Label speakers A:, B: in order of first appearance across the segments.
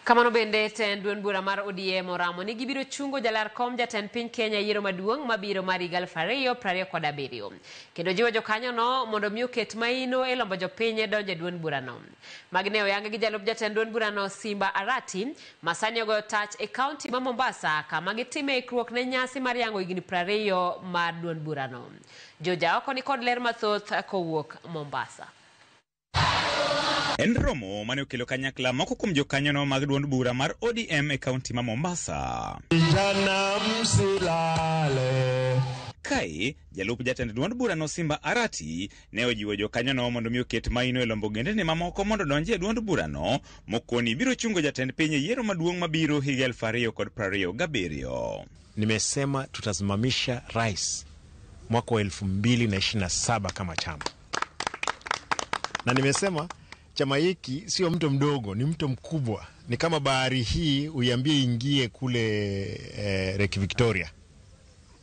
A: Kamano bende tend duond bura mar ODM oramo ni gibiro chungo jalar kom jatend piny Kenya e yiero maduong' mabiro mar higa 2027. Kendo jiwo jokanyono mondo mi oket maino e lombo jopiny donjo e duond burano. Magi ne oyang gi jalup jatend duond burano Simba Arati ma sani ogoyo tach e kaunti ma Mombasa kama gitime ikruok ne nyasi mar yango higni 20 mar duond burano. Joja oko ni kod ler mathoth kowuok Mombasa.
B: En romo mane okelo kanyakla moko kuom jokanyono mag duond bura mar ODM e kaunti ma Mombasa.
C: Vijana msilale.
B: Kae, jalup jatend duond burano Simba Arati ne ojiwo jokanyono mondo mi oket maino e lombo ogendni mamoko mondo odonji e duond burano mokoni biro chungo jatend piny e yiero maduong' mabiro higa 2027.
D: Nimesema tutasimamisha rais mwaka wa 2027 kama chama, na nimesema chama hiki sio mto mdogo, ni mto mkubwa. Ni kama bahari hii uiambie ingie kule Lake Victoria,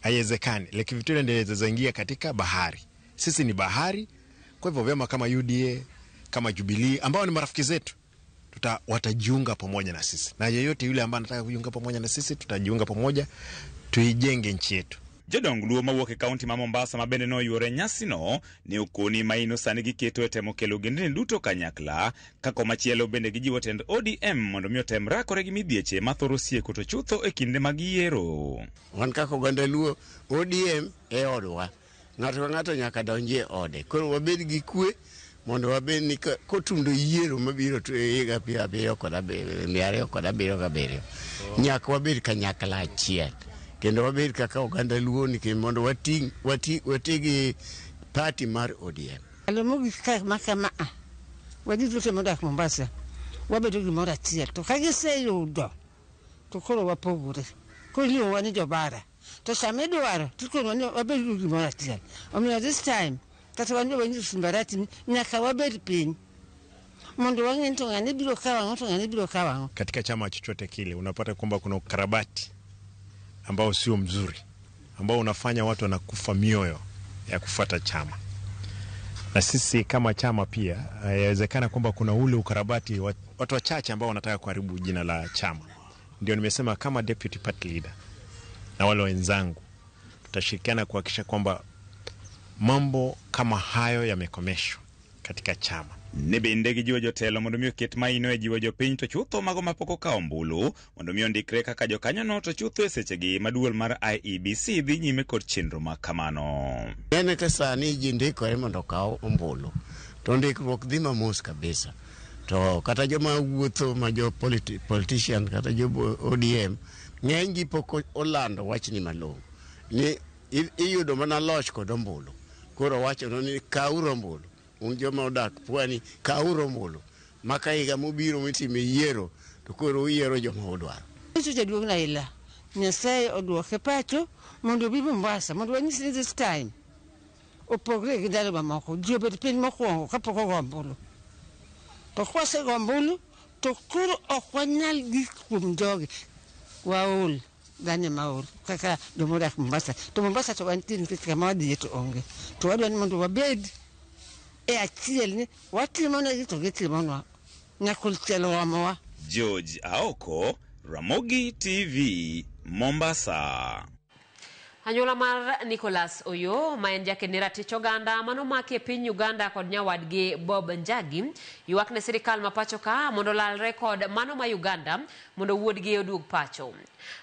D: haiwezekani. Lake Victoria ndio inaweza ingia katika bahari, sisi ni bahari. Kwa hivyo vyama kama UDA kama Jubilee ambao ni marafiki zetu watajiunga pamoja na sisi, na yeyote yule ambaye anataka kujiunga pamoja na sisi tutajiunga pamoja, tuijenge nchi yetu.
B: Jodong Luo mawuok e kaunti ma Mombasa ma bende noyuore e nyasino ne okoni maino sani giketo e temo kelo ogendni duto kanyakla ka komachielo bende gijiwo tend ODM mondo mi otem rakore gi midhieche mathoro sieko to chutho e kinde mag yiero.
E: Wan kaka oganda Luo, ODM e odwa. Ng'ato ka ng'ato nyaka donji e ode. Koro wabed gi kwe mondo wabed ni kotundo yiero mabiro higa 2077 nyaka wabed kanyakla achiel kendo wabed kaka oganda Luo nikech mondo wating' wati gi party mar ODM.
F: Ndalo mogik ka ma kama a wadhi duto modak Mombasa wabedo gimoro achiel to ka giseyudo to koro wapogore koro iluongowa ni jobara to sama idwaro tikonwa ni wabed gimoro achiel omiyo this time kata wan be wanyiso Simba Arati ni nyaka wabed piny mondo wang'e ni to ng'ani biro kawo ang'o to ng'ani biro kawo ang'o.
D: Katika chama chochote kile unapata kwamba kuna ukarabati ambao sio mzuri, ambao unafanya watu wanakufa mioyo ya kufuata chama. Na sisi kama chama pia yawezekana kwamba kuna ule ukarabati wa watu wachache ambao wanataka kuharibu jina la chama. Ndio nimesema kama deputy party leader na wale wenzangu tutashirikiana kuhakikisha kwamba mambo kama hayo yamekomeshwa katika chama.
B: Ne bende gijiwo jotelo mondo mi oket maino e jiwo jopiny to chutho mago mapok okawo ombulu mondo mi ondikre kaka jokanyono to chutho e sechegi ma duol mar IEBC dhi nyime kod chenro ma kamano.
E: Nene ka sani ji ndikore mondo okaw ombulu to ndikruok dhi mamos kabisa. To kata joma wuotho ma jo politician kata jo ODM ng'eny gi pok olando wachni malong'o ni iyudo mana loch kod ombulu. Koro wachono ni kawuru ombulu, un joma odak pwani kawuru ombulu maka higa mobiro mitime yiero to koro uyiero joma udwaro.
F: Nyiso jaduong' Raila Nyasaye oduoke pacho mondo obi Mombasa mondo wanyis ni this time opogre gi ndalo mamoko ji obed piny mokwongo kapok ogo ombulu to kwasego ombulu to koro ok wanyal gik kuom jogi waol dhano ema ol kaka joma odak Mombasa to Mombasa to wantie nikech kama wadhiye to onge to wadwa ni mondo wabed e achiel ni watimo negi to gitimonwa nyakul chiel oromowa.
B: George Aoko, Ramogi TV, Mombasa.
A: Anyuola mar Nicholas Oyo ma en jaked ne ratich oganda manomaki e piny Uganda kod nyawadgi Bob Njagi ywak ne sirikal ma pacho ka mondo olalre kod mano ma Uganda mondo wuodgi oduog pacho.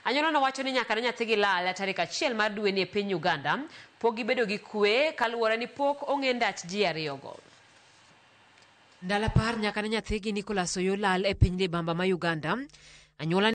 A: Anyuola no wacho ni nyaka ne nyathigi lal tarik 1 mar dweni e piny Uganda pok gibedo gi kwe kaluwore ni pok ong'e ndach ji ariyogo. Ndalo 10 nyaka ne nyathigi Nicholas Oyo lal e piny libamba ma Uganda, anyuola